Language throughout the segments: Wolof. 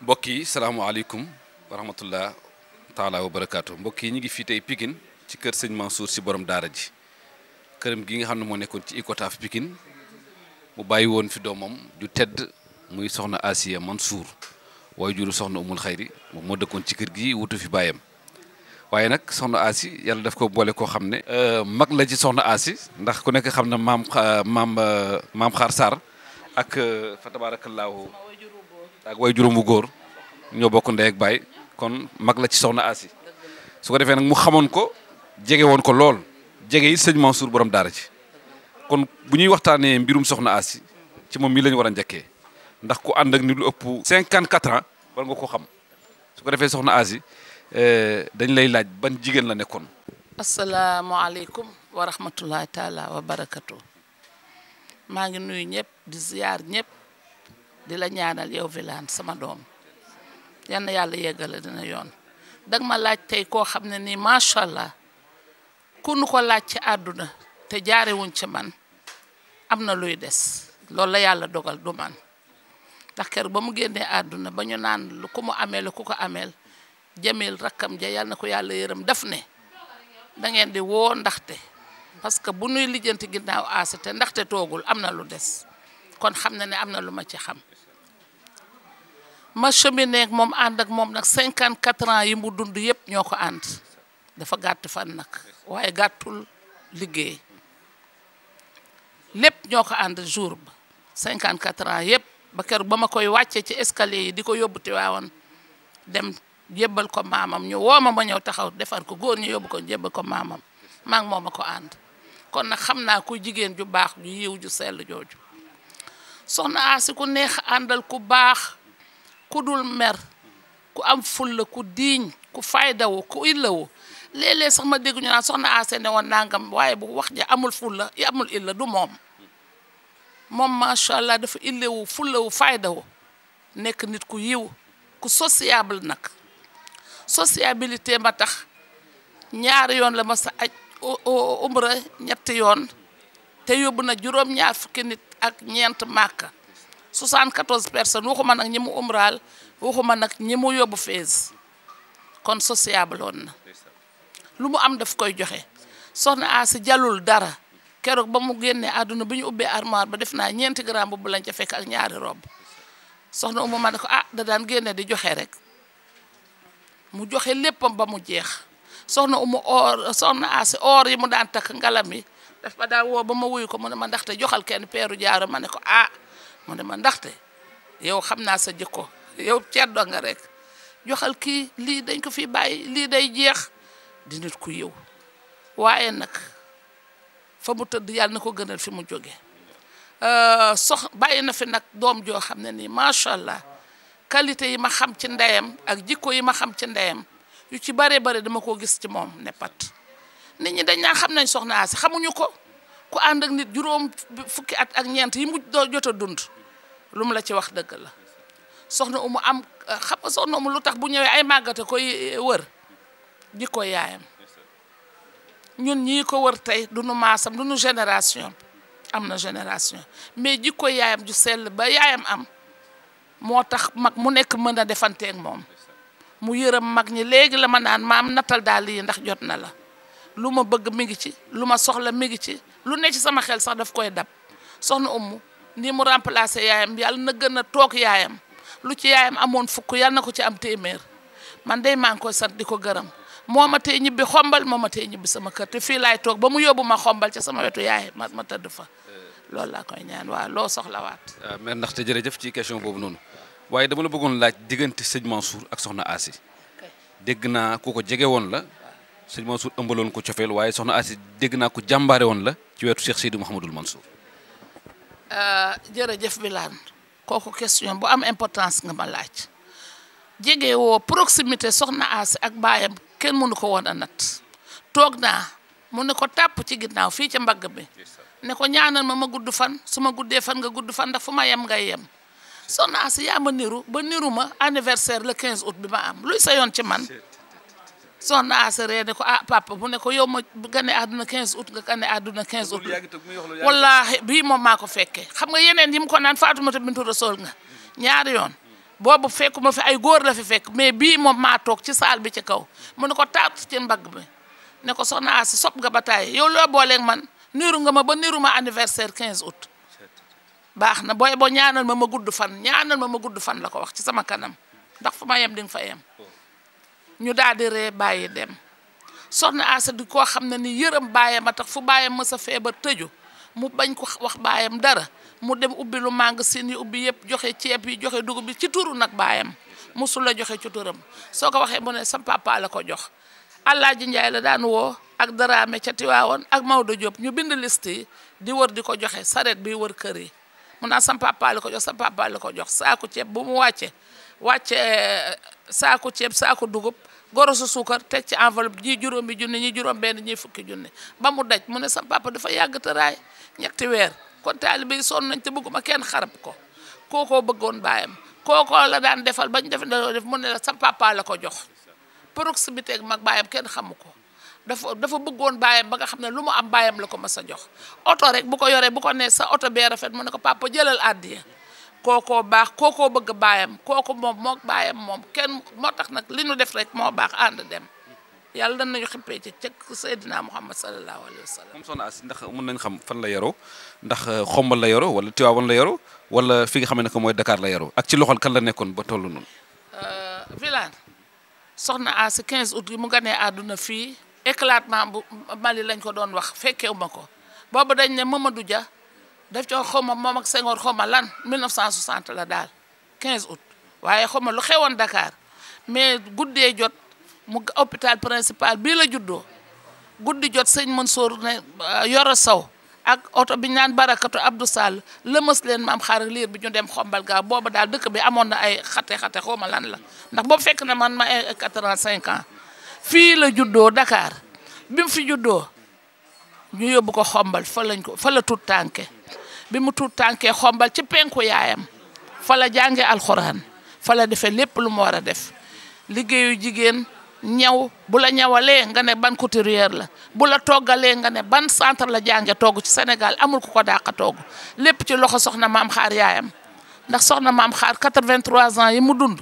mbokk yi salaamaaleykum wa rahmatullah taala wa barakaatu mbokk yi ñu ngi fii tey Pikine ci kër sëñ Mansour si borom daara ji këram gi nga xam ne moo nekkoon ci Icotaf Pikine mu bàyyi woon fi doomam ju tedd muy soxna Asiya Mansour waaye juru soxna Umul Xayri moom moo dëkkoon ci kër gi wutu fi bàyyam waaye nag soxna Asi yàlla daf ko boole koo xam ne mag la ci soxna Asi ndax ku nekk xam na maam Xaar Sarr ak fa tabaarakallaahu ak way juróom bu góor ñoo bokk ndey ak baay kon mag la ci soxna Asi su ko defee nag mu xamoon ko jege woon ko lool jege yi sëñ Mansour borom daara ji kon bu ñuy waxtaanee mbirum soxna Asi ci moom mii la ñu war a njëkkee ndax ku ànd ak ni lu ëpp 54 ans war nga ko xam su ko defee soxna Asi dañ lay laaj ban jigéen la nekkoon. asalaamaaleykum wa rahmatullahi taala wa barakatu maa ngi nuyu ñëpp di ziyaar ñëpp di la ñaanal yow Wilane sama doom yal na yàlla yeggale dina yoon dag ma laaj tey koo xam ne nii macha allah ku nu ko laaj ci àdduna te jaarewuñ ci man am na luy des loolu la yàlla dogal du man ndax kër ba mu génnee àdduna ba ñu naan lu ku mu ameel ku ko ameel jamil rakkam ja yal na ko yàlla yërëm daf ne da ngeen di woo ndaxte parce que bu nuy lijjanti ginnaaw Asi te ndaxte toogul am na lu des kon xam na ne am na lu ma ci xam ma cheminé ak moom ànd ak moom nag 54 ans yi mu dund yëpp ñoo ko ànd dafa gàtt fan nag waaye gàttul liggéey lépp ñoo ko ànd jour ba 54 ans yëpp ba kër ba ma koy wàccee ci escalier yi di ko yóbbu Tiwaawan dem jébbal ko maamam ñu woo ma ñëw taxaw defar ko góor ñu yóbbu ko jébbal ko maamam maa ngi moom a ko ànd kon nag xam naa ku jigéen ju baax ju yiw ju sell jooju soxna Asi ku neex àndal ku baax ku dul mer ku am fulla ku diiñ ku faydawu ku illawu léeg-léeg sax ma dégg ñu naan soxna Asi ne woon nangam waaye bu wax ja amul fulla amul illa du moom macha allah dafa illewu fullawu faydawu nekk nit ku yiw ku sociable nag sociabilité ma tax ñaari yoon la ma sa aj umra ñetti yoon te yóbbu na juróom-ñaar fukki nit ak ñeent Màkka 74 personnes waxuma nag ñi mu umraal waxuma nag ñi mu yóbbu Fès kon sociable woon na lu mu am daf koy joxe soxna Asi jalul dara keroog ba mu génnee àdduna bi ñu ubbee armoire ba def naa 4 grammes boobu lañ ca fekk ak ñaari rob soxna Umu ma ne ko da daan génne di joxe rek mu joxe léppam ba mu jeex soxna Umu soxna Asi or yi mu daan takk ngalam yi daf ma daan woo ba ma wuyu ko mu ne ma ndaxte joxal kenn peeru jaaro ma ne ko mu ne ma ndaxte yow xam naa sa jikko yow ceddo nga rek joxal kii lii dañ ko fi bàyyi lii day jeex di nit ku yow waaye nag fa mu tëdd yàlla na ko gënal fi mu jóge bàyyi na fi nag doom joo xam ne nii macha allah qualité yi ma xam ci ndeyam ak jikko yi ma xam ci ndeyam yu ci bare bare dama ko gis ci moom ne pat nit ñi dañ naa xam nañ soxna Asi xamuñu ko ku ànd ak nit juróom fukki at ak ñeent yi mu jot a dund lu mu la ci wax dëgg la soxna Umu am xam nga soxna Umu lu tax bu ñëwee ay màggate koy wër jikko yaayam ñun ñii ko wër tey duñu maasam duñu génération am na génération mais jikko yaayam ju sell ba yaayam am moo tax mag mu nekk mën a defanteeg moom mu yërëm mag ñi léegi la ma naan maam nattal daal yi ndax jot na la lu ma bëgg mi ngi ci lu ma soxla mi ngi ci lu ne ci sama xel sax daf koy dab soxna Umu ni mu remplacé yaayam yàlla na gën a toog yaayam lu ci yaayam amoon fukk yàlla na ko ci am téeméer man day maa ngi koy sant di ko gërëm moo ma tey ñibbi xombal moo ma tey ñibbi sama kër te fii laay toog ba mu yóbbu ma xombal ca sama wetu yaay ma tëdd fa loolu laa koy ñaan waaw loo soxlawaat. mais ndaxte jërëjëf ci question boobu noonu waaye dama la bëggoon laaj diggante sëñ Mansour ak soxna Asi dégg naa ku ko jege woon la sëñ Mansour ëmbaloon ko cofeel waaye soxna Asi dégg naa ko jàmbaare woon la ci wetu Cheikh Seydou Mouhamadul Mansour. jërëjëf Wilane kooku question bu am importance nga ma laaj jege woo proximité soxna Asi ak baayam kenn mënu ko woon a nat toog naa mu ne ko tàpp ci ginnaaw fii ca mbagg bi ne ko ñaanal ma gudd fan su ma guddee fan nga gudd fan ndax fu ma yem ngay yem soxna Asi yaa ma niru ba niru ma anniversaire le 15 août bi ma am luy sa yoon ci man soxna Asi ree ne ko papa mu ne ko yow ma gane àdduna 15 août nga gane àdduna 15 août wallaahi bii moom maa ko fekkee xam nga yeneen yi mu ko naan Faatumata bintu Rasool nga ñaari yoon boobu fekkuma fi ay góor la fi fekk mais bii moom maa toog ci saal bi ci kaw mu ne ko taat ci mbagg bi ne ko soxna Asi sopp nga ba taay yow loo booleeg man niiru nga ma ba niiru ma anniversaire 15 août baax na booy boo ñaanal ma gudd fan ñaanal ma gudd fan la ko wax ci sama kanam ndax fu ma yem di nga fa yem ñu daal di ree bàyyi dem soxna Asi di koo xam ne ni yërëm baayam a tax fu baayam mës a feebar tëju mu bañ ko wax baayam dara mu dem ubbi lu magasin yi ubbi yëpp joxe ceeb yi joxe dugub bi ci turu nag baayam musul la joxe ci turam soo ko waxee mu ne sa papa la ko jox Alaaji Njaay la daan woo ak Daraame ca Tiwaawoon ak Maodo Diop ñu bind liste yi di wër di ko joxe saret bi wër kër yi mu naa sam papa la ko jox sa papa la ko jox saaku ceeb bu mu wàcce saaku ceeb saaku dugub gorosu suukar teg ci enveloppe ñi juróomi junni ñi juróom benn ñi fukki junni ba mu daj mu ne sam papa dafa yàgg tëraay ñetti weer kon taalibe yi sonn nañ te bëgguma kenn xarab ko kookoo bëggoon baayam kookoo la daan defal bañ def mu ne la sam papa la ko jox proximité ak mag baayam kenn xamu ko dafa bëggoon baayam ba nga xam ne lu mu am baayam la ko mas a jox oto rek bu ko yoree bu ko nee sa oto bee rafet mu ne ko papa jëlal àddiya kookoo baax kookoo bëgg baayam kooku moom moo baayam moom kenn moo tax nag li ñu def rek moo baax ànd dem yàlla dan nañu xippee ci cëkk Seydina Muhammad sallallahu alayhi wa sallam. moom soxna Asi ndax mën nañ xam fan la yaroo ndax xombal la yaroo wala Tiwaawan la yaroo wala fi nga xam ne que mooy Dakar la yaroo ak ci loxol kan la nekkoon ba tollu noonu. Vilane soxna Asi 15 août yi mu ganee àdduna fii éclatement bu Mali lañ ko doon wax fekkewu ma ko boobu dañ ne Mamadou Dia daf ci xawma moom ak Senghor xawma lan 1960 la daal 15 août waaye xawma lu xewoon Dakar mais guddee jot mu hôpital principal bii la juddoo guddi jot sëñ Mansour ne Yoro Sow ak oto bi ñu naan Barakatu Abdou Sall lëmës leen maam xaar liir bi ñu dem xombal gaaw boobu daal dëkk bi amoon na ay xate xawma lan la ndax boobu fekk na man ma ay 85 ans fii la juddoo Dakar bi mu fi juddoo ñu yóbbu ko xombal fa la tuut tànke bi mu tuut tànkee xombal ci penku yaayam fa la jànge alxuraan fa la defee lépp lu mu war a def liggéeyu jigéen ñaw bu la ñawalee nga ne ban couturière la bu la toggalee nga ne ban centre la jànge togg ci Sénégal amul ku ko dàqa togg lépp ci loxo soxna maam xaar yaayam ndax soxna maam xaar 83 ans yi mu dund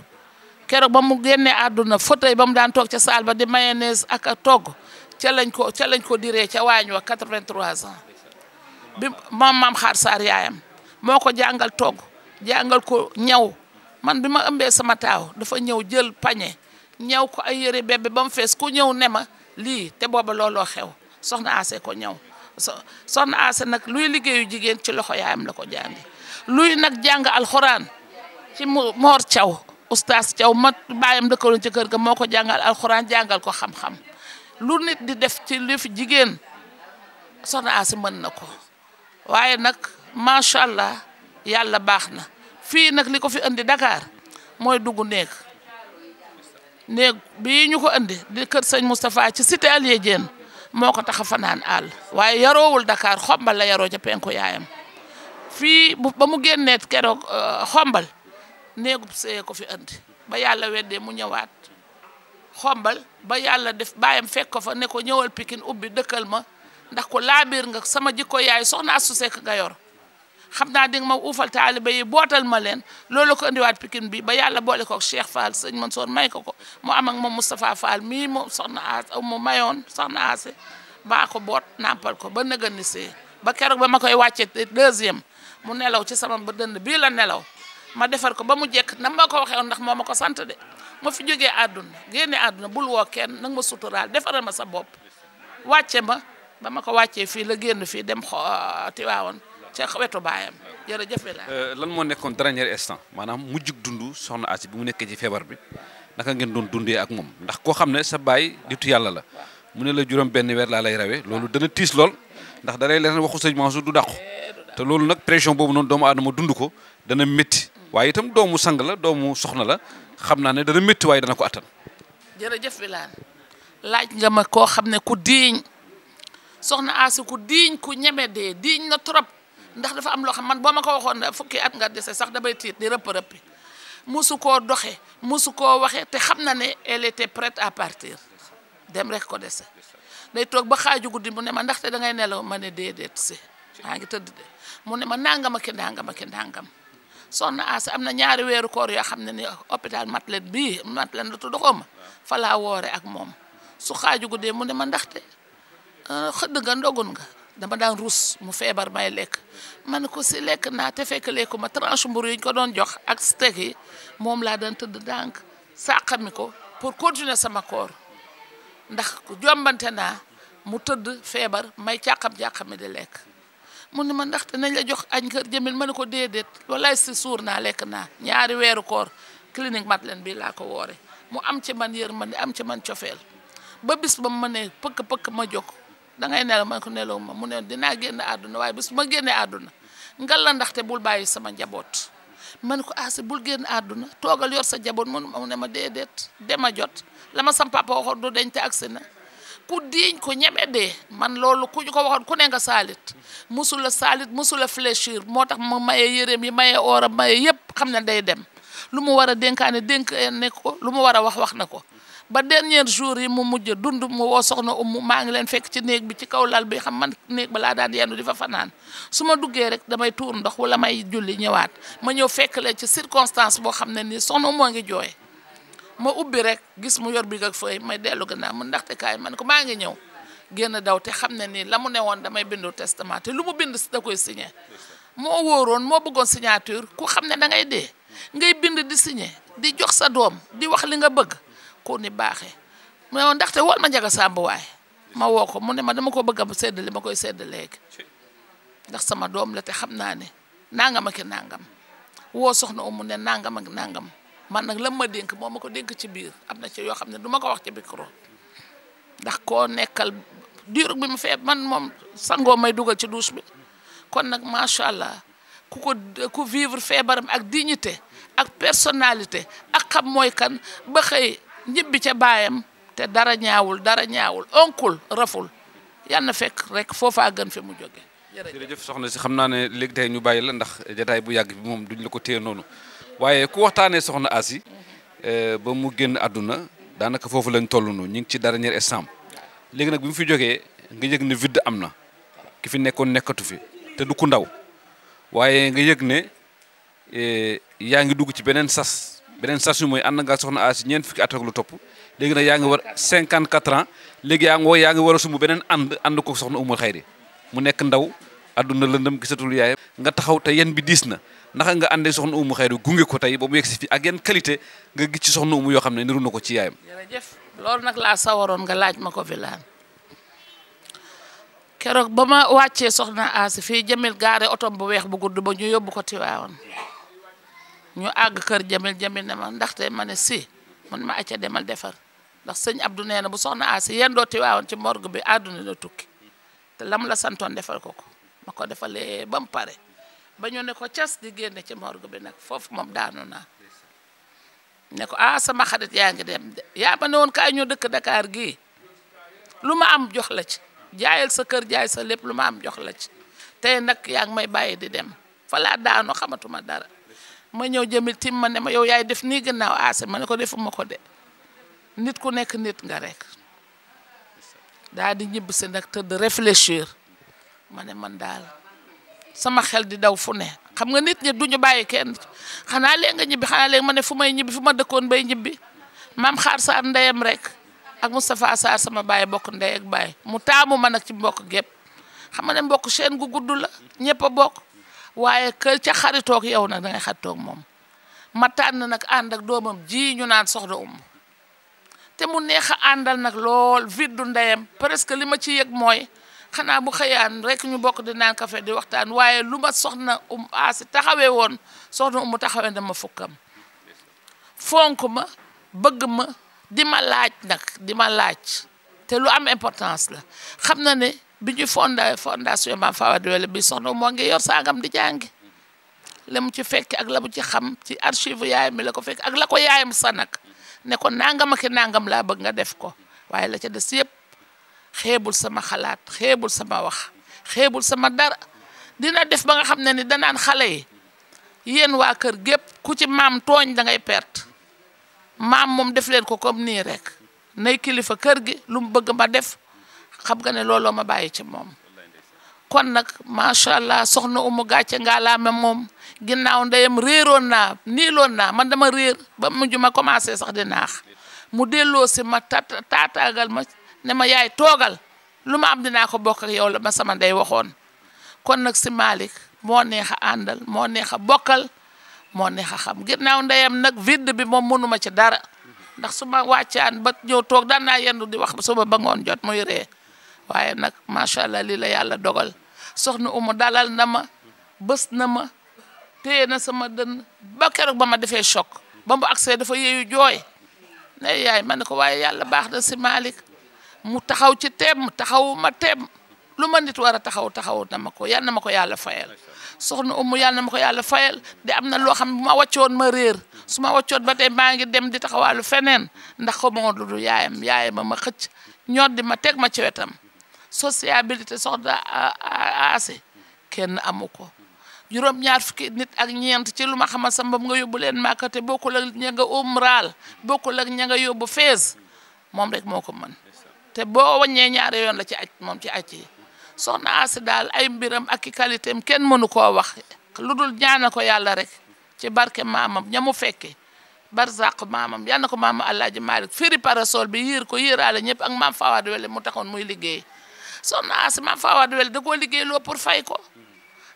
keroog ba mu génnee àdduna fauteuil ba mu daan toog ca saal ba di mayonnaise ak a togg ca lañ ko diree ca waañ wa 83 ans bi moom maam xaar saar yaayam moo ko jàngal togg jàngal ko ñaw man bi ma ëmbee sama taaw dafa ñëw jël pañe ñaw ko ay yëre bébé ba mu fees ku ñëw ne ma lii te booba looloo xew soxna Asi ko ñëw soxna Asi nag luy liggéeyu jigéen ci loxo yaayam la ko jàngi luy nag jàng alxuraan ci Mor Thiaw oustaz Thiaw ma baayam dëkkaloon ci kër ga moo ko jàngal alxuraan jàngal ko xam-xam lu nit di def ci li fi jigéen soxna Asi mën na ko waaye nag macha allah yàlla baax na fii nag li ko fi indi Dakar mooy dugg néeg bii ñu ko indi di kër sëñ Moustapha ci cité Alié Diène moo ko tax a fanaan àll waaye yaroowul Dakar xombal la yaroo ca penku yaayam fii ba mu génnee keroog xombal néegub see ko fi indi ba yàlla weddee mu ñëwaat xombal ba yàlla def baayam fekk ko fa ne ko ñëwal Pikine ubbi dëkkal ma ndax ko laabiir nga sama jikko yaay soxna Astu Sekk nga yor xam naa di nga ma uufal taalibe yi bootal ma leen loolu ko indiwaat Pikine bi ba yàlla boole ko Cheikh Fall sëñ Mansour may ko mu am ak moom Moustapha Fall mii mu soxna Asi mu mayoon soxna Asi maa ko boot nampal ko ba nëganisee ba keroog ba ma koy wàcce deuxième mu nelaw ci sama ba dënd bii la nelaw ma defar ko ba mu jekk na ma ko waxee woon ndax moo ma ko sant de ma fi jógee àdduna génne àdduna bul woo kenn nag ma suturaal defaral ma sa bopp wàcce ma ba ma ko wàccee fii la génn fii dem Tiwaawoon ca wetu baayam jërëjëf la lan moo nekkoon dernier instant maanaam mujjug dund soxna Asi bi mu nekkee ci feebar bi naka ngeen doon dundee ak moom ndax koo xam ne sa baay nitu yàlla la mu ne la juróom benn weer laa lay rawee loolu dana tiis lool ndax da lay leen waxu sëñ Mansour du dàqu te loolu nag pression boobu noonu doomu aadama dund ko dana métti waaye itam doomu sang la doomu soxna la xam naa ne dana métti waaye dana ko attan. jërëjëf Wilane laaj nga ma koo xam ne ku diiñ soxna Asi ku diiñ ku ñeme dee diiñ na trop ndax dafa am loo xam man boo ma ko waxoon fukki at nga dese sax damay tiit di rëpp-rëppi musu koo doxe musu koo waxee te xam na ne elle était prête à partir dem rek ko dese day toog ba xaaju guddi mu ne ma ndaxte da ngay nelaw ma ne déedéet si maa ngi tëdd de mu ne ma nangam ak nangam ak nangam soxna Asi am na ñaari weeru koor yoo xam ne ni hôpital Matlaine bii Matlaine la tudd xaw ma fa laa woore ak moom su xaaju guddee mu ne ma ndaxte xëdd nga ndogun nga dama daan rus mu feebar may lekk ma ne ko si lekk naa te fekk lekku ma tranche mburu yi ñu ko doon jox ak steak yi moom laa daan tëdd ndànk sàqami ko pour continuer sama koor ndax jombante naa mu tëdd feebar may càqam-càqami di lekk mu ne ma ndaxte nañ la jox añ kër Jamil ma ne ko déedéet walaay si suur naa lekk naa ñaari weeru koor clinique Matlaine bi laa ko woore mu am ci man yërmande am ci man cofeel ba bis ba ma ne pëkk ma jóg da ngay nelaw ma ne ko nelaw ma mu ne dinaa génn àdduna waaye bis ma génnee àdduna ngal la ndaxte bul bàyyi sama njaboot ma ne ko Asi bul génn àdduna toogal yor sa njaboot mu ne ma déedéet dema jot la ma sam papa waxoon du deñ te agsi na ku diiñ ko ñeme dee man loolu ku ñu ko waxoon ku ne nga saalit musula saalit musula fléchir moo tax ma maye yéreem yi maye ooram maye yëpp xam ne day dem lu mu war a dénkaane dénk nekk ko lu mu war a wax na ko ba dernier jour yi mu mujj dund mu woo soxna maa ngi leen fekk ci néeg bi ci kaw lal bi xam man néeg ba laa daan yendu di fa fanaan su ma duggee rek damay tuur ndox wala may julli ñëwaat ma ñëw fekk leen ci circonstance boo xam ne nii soxna moo ngi jooy ma ubbi rek gis mu yor bi ak fëy may dellu gannaaw mu ndaxte kaay man ko maa ngi ñëw génn daw te xam ne nii la mu ne woon damay bindu testament te lu mu bind da koy signé moo wóoroon moo bëggoon signature ku xam ne da ngay dee ngay bind di signé di jox sa doom di wax li nga bëgg ko ni baaxee mu ne woon ndaxte wol ma Njaga Samb waay ma woo ko mu ne ma dama ko bëgg a sedd li ma koy sedd léegi ndax sama doom la te xam naa ne nangam ak nangam woo soxna Umu ne nangam ak nangam man nag lam ma dénk moo ma ko dénk ci biir am na ci yoo xam ne du ma ko wax ci micro ndax koo nekkal diir bi mu fee man moom sangoo may dugal ci douche bi kon nag macha allah ku vivre feebaram ak dignité ak personnalité ak xam mooy kan ba xëy ñibbi ca baayam te dara ñaawul onkul raful yal na fekk rek foofaa gën fi mu jóge jërëjëf soxna si xam naa ne léegi tey ñu bàyyi la ndax jataay bu yàgg bi moom duñ la ko téye noonu waaye ku waxtaanee soxna Asi ba mu génn àdduna daanaka foofu lañ toll noonu ñu ngi ci dernier instant léegi nag bi mu fi jógee nga yëg ne vide am na ki fi nekkoon nekkatu fi te du ku ndaw waaye nga yëg ne yaa ngi dugg ci beneen sas yu mooy ànd nga soxna Asi ñeent fukki at ak lu topp léegi nag yaa ngi war 54 ans léegi yaa ngi war a sumb beneen ànd ko soxna Umul Xayri mu nekk ndaw àdduna lëndëm gisatul yaayam nga taxaw te yen bi diis na naka nga àndee soxna Umu Xayri gunge ko tey ba mu yegg si fii ak yan qualité nga gis ci soxna Umu yoo xam ne niru na ko ci yaayam. jërëjëf loolu nag laa sawaroon nga laaj ma ko fi laan keroog ba ma wàccee soxna Asi fii Jamil gaare otom bu weex bu gudd ba ñu yóbbu ko Tiwaawan ñu àgg kër Jamil ne ma ndaxte ma ne si man ma acca demal defar ndax sëñ Abdou nee na bu soxna Asi yendoo Tiwaawan ci morgue bi àdduna la tukki te lam la santoon defal ko ma ko defalee ba mu pare ba ñu ne ko cas di génne ci morgue bi nag foofu moom daanu naa ne ko sama xarit yaa ngi dem de yaa ma ne woon kaay ñu dëkk Dakar gii lu ma am jox la ci jaayal sa kër jaay sa lépp lu ma am jox la ci tey nag yaa ngi may bàyyi di dem fa laa daanu xamatuma dara ma ñëw Jamil tim ma ne ma yow yaay def nii gannaaw Asi ma ne ko defuma ko de nit ku nekk nit nga rek daal di ñibb si nag tëdd réfléchir ma ne man daal sama xel di daw fu ne xam nga nit ñi duñu bàyyi kenn xanaa léegi nga ñibbi xanaa léegi ma ne fu may ñibbi fu ma dëkkoon bay ñibbi maam xaar Sarr ndeyam rek ak Moustapha Sarr sama baay bokk ndey ak baay mu taamu ma nag ci mbokk gépp xam nga ne mbokk chaîne gu gudd la ñëpp a bokk waaye kër ca xaritoog yow nag da ngay xaritoog moom ma tànn nag ànd ak doomam ji ñu naan soxna te mu neex a àndal nag lool vide du ndeyam presque li ma ci yëg mooy xanaa bu xëyaan rek ñu bokk di naan café di waxtaan waaye lu ma soxna Asi taxawee woon soxna mu taxawee dama fukkam fonk ma bëgg ma di ma laaj te lu am importance la xam na ne bi ñu fondation Mame Fawade Wele bi soxna moo ngi yor saagam di jàngi la mu ci fekk ak la mu ci xam ci archive yaayam mi la ko fekk ak la ko yaayam sanak ne ko nangam ak nangam laa bëgg nga def ko waaye la ca des yëpp xeebul sama xalaat xeebul sama wax xeebul sama dara dina def ba nga xam ne ni danaan xale yi yéen waa kër gépp ku ci maam tooñ da ngay perte maam moom def leen ko comme nii rek nay kilifa kër gi lu mu bëgg ma def xam nga ne looloo ma bàyyi ci moom kon nag macha allah soxna Umu gàcce ngaalaame moom ginnaaw ndeyam réeroon naa niiloon naa man dama réer ba mujj ma commencé sax di naax mu delloo si ma taataagal ma ne ma yaay toogal lu ma am dinaa ko bokk ak yow la ma sama ndey waxoon kon nag si Malick moo neex a àndal moo neex a bokkal moo neex a xam ginnaaw ndeyam nag vide bi moom mënuma ci dara ndax su ma wàccaan ba ñëw toog daan naa yendu di wax suba ba ngoon jot muy ree waaye nag macha allah lii la yàlla dogal soxna Umu dalal na ma bës na ma téye na sama dënn ba keroog ba ma defee choc ba mu accès dafa yeeyu jooy ne yaay ma ne ko waaye yàlla baax na si Malick mu taxaw ci teem taxawu ma teem lu ma nit war a taxaw na ma ko yal na ma ko yàlla fayal soxna Umu yal na ma ko yàlla fayal di am na loo xam ne bu ma wàccoon ma réer su ma wàccoon ba tey maa ngi dem di taxawaalu feneen ndax ko moo du yaayam ma xëcc ñor di ma teg ma ci wetam sociabilité soxna Asi kenn amu ko juróom-ñaar fukki nit ak ñeent ci lu ma xamal sa mbam nga yóbbu leen Màkka te bokkul ak ña nga umraal bokkul ak ña nga yóbbu fees moom rek moo ko mën te boo wàññee ñaari yoon la ci aj moom ci aj yi soxna Asi daal ay mbiram ak i qualité am kenn mënu koo wax lu dul ñaana ko yàlla rek ci barke maamam ñamu fekke barzaq maamam yal na ko maama Alaaji Malick firi parasol bi yiir ko yiiraale ñëpp ak maam Fawade Wele mu taxoon muy liggéey soxna Asi maam Fawade Wele da koo liggéey loo pour fay ko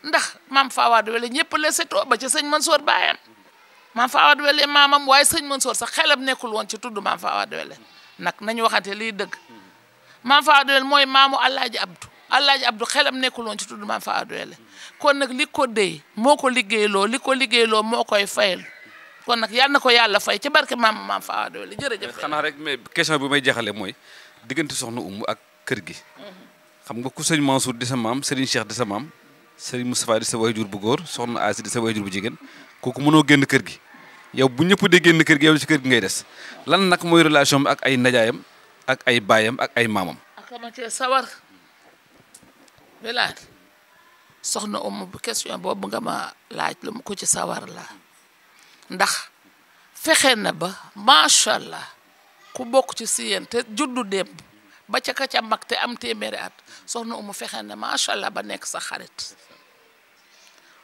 ndax maam Fawade Wele ñëpp la setoo ba ci sëñ Mansour baayam maam Fawade Wele maamam waaye sëñ Mansour sax xelam nekkul woon ci tudd maam Fawade Wele nag nañu waxante lii dëgg maam Fawade Wele mooy maamu Alaaji Abdou xelam nekkul woon ci tudd maam Fawade Wele kon nag li ko déy moo ko liggéeyloo moo koy fayal kon nag yal na ko yàlla fay ci barke maam Fawade Wele jërëjëf. xanaa rek mais question bi may jeexale mooy diggante soxna Umu ak kër gi xam nga ku sëñ Mansour di sa maam Serigne Cheikh di sa maam Serigne Moustapha di sa wayjur bu góor soxna Asi di sa wayjur bu jigéen kooku mënoo génn kër gi yow bu ñëpp dee génn kër gi yow ci kër gi ngay des lan nag mooy relation bi ak ay najaayam ak ay baayam ak ay maamam. ak ma cee sawar bilaat soxna Umu bu question boobu nga ma laaj lu mu ko ci sawar la ndax fexe na ba macha allah ku bokk ci si yéen te juddu démb ba ca ka ca mag te am téeméeri at soxna Umu fexe na macha allah ba nekk sa xarit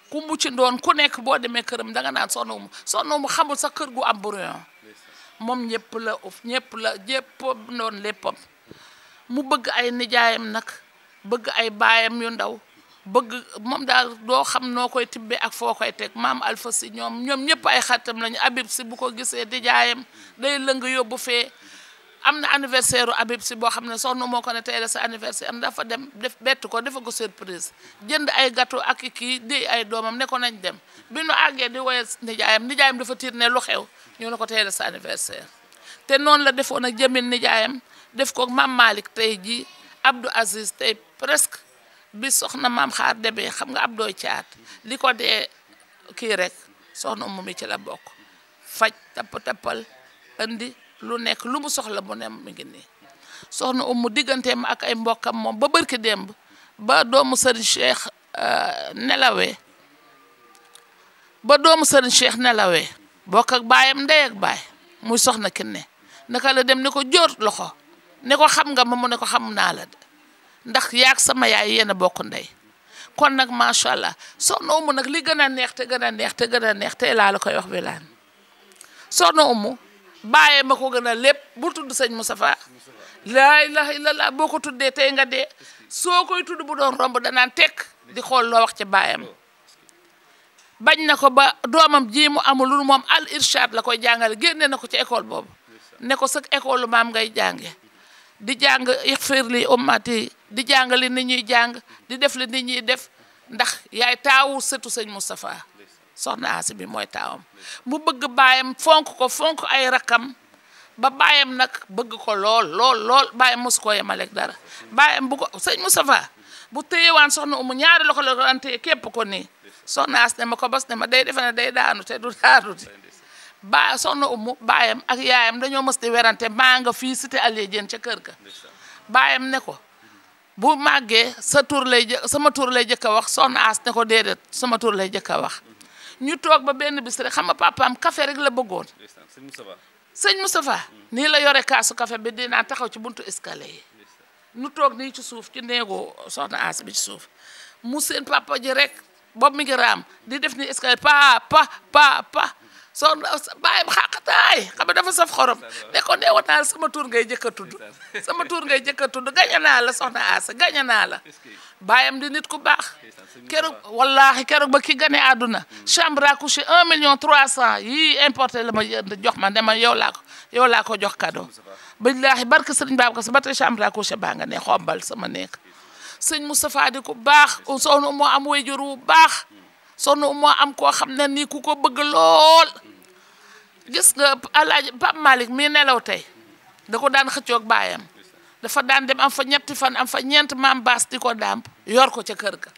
ku mu ci doon ku nekk boo demee këram danga naan soxna Umu xamul sa kër gu am brouillon moom ñëpp doon léppam mu bëgg ay nijaayam nag bëgg ay baayam yu ndaw bëgg moom daal doo xam noo koy tibbee ak foo koy teg maam Alpha si ñoom ñëpp ay xaritam lañu Habib si bu ko gisee di jaayam day lëng yóbbu fee am na anniversaire u Habib si boo xam ne soxna moo ko ne tey la sa anniversaire am dafa dem bett ko defa ko surprise jënd ay gâteau ak kii di ay doomam ne ko nañ dem bi nu àggee di woye nijaayam dafa tiit ne lu xew ñu ne ko tey la sa anniversaire te noonu la defoon ak jëmin nijaayam def ko maam Malick tey ji Abdou Aziz tey presque bi soxna maam xaar debee xam nga Abdou caat li ko dee kii rek soxna Umu mi ci la bokk faj tappal andi lu nekk lu mu soxla mu ne mi ngi nii soxna Umu digganteem ak ay mbokkam moom ba barki démb ba doomu Serigne Cheikh nelawee bokk ak baayam ndey ak baay muy soxna Kiné naka la dem ne ko jóor loxo ne ko xam nga ma mu ne ko xam naa la de ndax yaag sama yaay yéen a bokk ndey kon nag macha allah soxna Umu nag li gën a neex te gën a neex tey laa la koy wax bi laan soxna Umu bàyyee ma ko gën a lépp bu tudd sëñ Moustapha laa ilaha illallah boo ko tuddee tey nga dee soo koy tudd bu doon romb danaan tekk di xool loo wax ci baayam bañ na ko ba doomam ji mu amul lu moom al irshad la koy jàngale génne na ko ci école boobu ne ko sëg école maam ngay jànge di jàng ixfir li ummati di jàng li nit ñuy jàng di def li nit ñuy def ndax yaay taawu sëtu sëñ Moustapha soxna Asi bi mooy taawam mu bëgg baayam fonk ay rakam ba baayam nag bëgg ko lool baayam mosu koo yemaleeg dara baayam bu ko sëñ Moustapha bu téyewaan soxna Umu ñaari loxo la ko daan téye képp ko nii soxna Asi ne ma ko bas ne ma day defe ne day daanu te du daanu di soxna Umu baayam ak yaayam dañoo mës di werante maa nga fii cité Alié Diène ca kër ga baayam ne ko bu màggee sama tur lay jëkk a wax soxna As ne ko déedéet sama tur lay jëkk a wax ñu toog ba benn bis rek xam nga papaam café rek la bëggoon sëñ Moustapha nii la yore kaasu café bi dinaa taxaw ci buntu escalier yi nu toog nii ci suuf ci néegu soxna As bi ci suuf mu seen papa ji rek boobu mi ngi raam di def ni escalier pa soxna bàyyam xaqataay xam nga dafa saf xorom ne ko neewoon naa la sama tur ngay jëkk a tudd sama tur ngay jëkk a tudd gaña naa la soxna As gaña naa la bàyyam di nit ku baax keroog wallaahi keroog ba ki gane àdduna chambre à coucher 1.300.000 yii importé la ma jox ma ne ma yow laa ko jox cadeau billaahi barke sëriñ Babacar Sy ba tey chambre à coucher baa nga ne xombal sama nekk sëñ Moustapha di ku baax soxna moo am wayjur wu baax soxna moo am koo xam ne nii ku ko bëgg lool gis nga alaaji Pape Malick mii nelaw tey da ko daan xëccoog baayam dafa daan dem am fa ñetti fan am fa ñeent maam baas di ko dàmp yor ko ca kër ga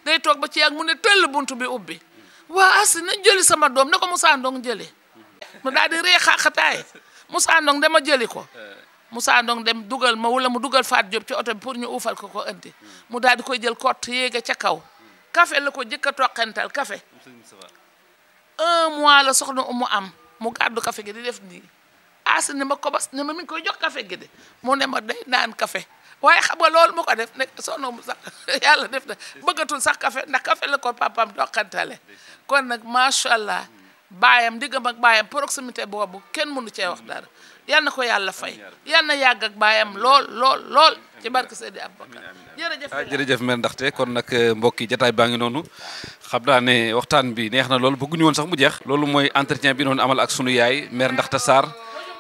day toog ba ci yàgg mu ne tëll buntu bi ubbi waa Asi nañ jëli sama doom ne ko Moussa Ndong jëli mu daal di ree xaqataay Moussa Ndong dama jëli ko Moussa Ndong dem dugal ma wala mu dugal Faat Diop ci oto bi pour ñu uufal ko indi mu daal di koy jël kott yéege ca kaw café la ko jëkk a toqental café 1 mois la soxna Umu am mu gàddu café gi di def nii Asi ne ma kobas ne ma mi ngi koy jox café gi de mu ne ma day naan café waaye xam nga loolu mu ko def ne soxna Umu sax yàlla def na bëggatul sax café ndax café la ko papam toqentale kon nag macha allah baayam diggam ak baayam proximité boobu kenn mënu cee wax dara yal na ko yàlla fay yal na yàgg ak baayam lool ci barke Seydi Aboubacar jërëjëf mère ndaxte kon nag mbokk yi jataay baa ngi noonu xam naa ne waxtaan bi neex na loolu bëgguñu woon sax mu jeex loolu mooy entretien bi noonu amal ak sunu yaay mère Ndaxte Sarr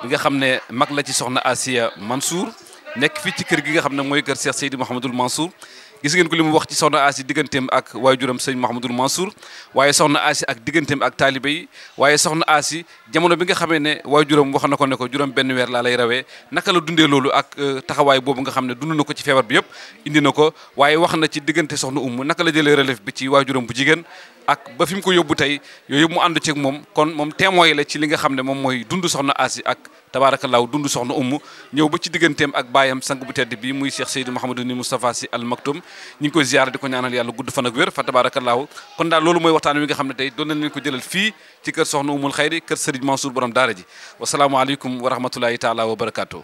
bi nga xam ne mag la ci soxna Asiya Mansour nekk fii ci kër gi nga xam ne mooy kër Cheikh Seydi Mouhamadoul Mansour gis ngeen ko li mu wax ci soxna Asi digganteem ak waajuram sëñ Mouhamadoul Mansour waaye soxna Asi ak digganteem ak taalibe yi waaye soxna Asi jamono bi nga xamee ne waajuram wax na ko ne ko juróom benn weer laa lay rawee naka la dundee loolu ak taxawaay boobu nga xam ne dund na ko ci feebar bi yëpp indi na ko waaye wax na ci diggante soxna Umu naka la jëlee relève bi ci waajuram bu jigéen ak ba fi mu ko yóbbu tey yooyu yëpp mu ànd ceeg moom kon moom témoin la ci li nga xam ne moom mooy dund soxna Asi ak tabaarakallaahu dund soxna Umu ñëw ba ci digganteem ak baayam sang bu tedd bi muy Cheikh Seydou Mouhamadou ni Moustapha Sy Al Maktoum ñu ngi koy ziyaara di ko ñaanal yàlla gudd fan ak wér fa tabaarakallaahu kon daal loolu mooy waxtaan wi nga xam ne tey doon nañ leen ko jëlal fii ci kër soxna Umul Xayri kër Serigne Mansour borom daara ji wasalaamualeykum wa rahmatullahi taala wa barakaatu.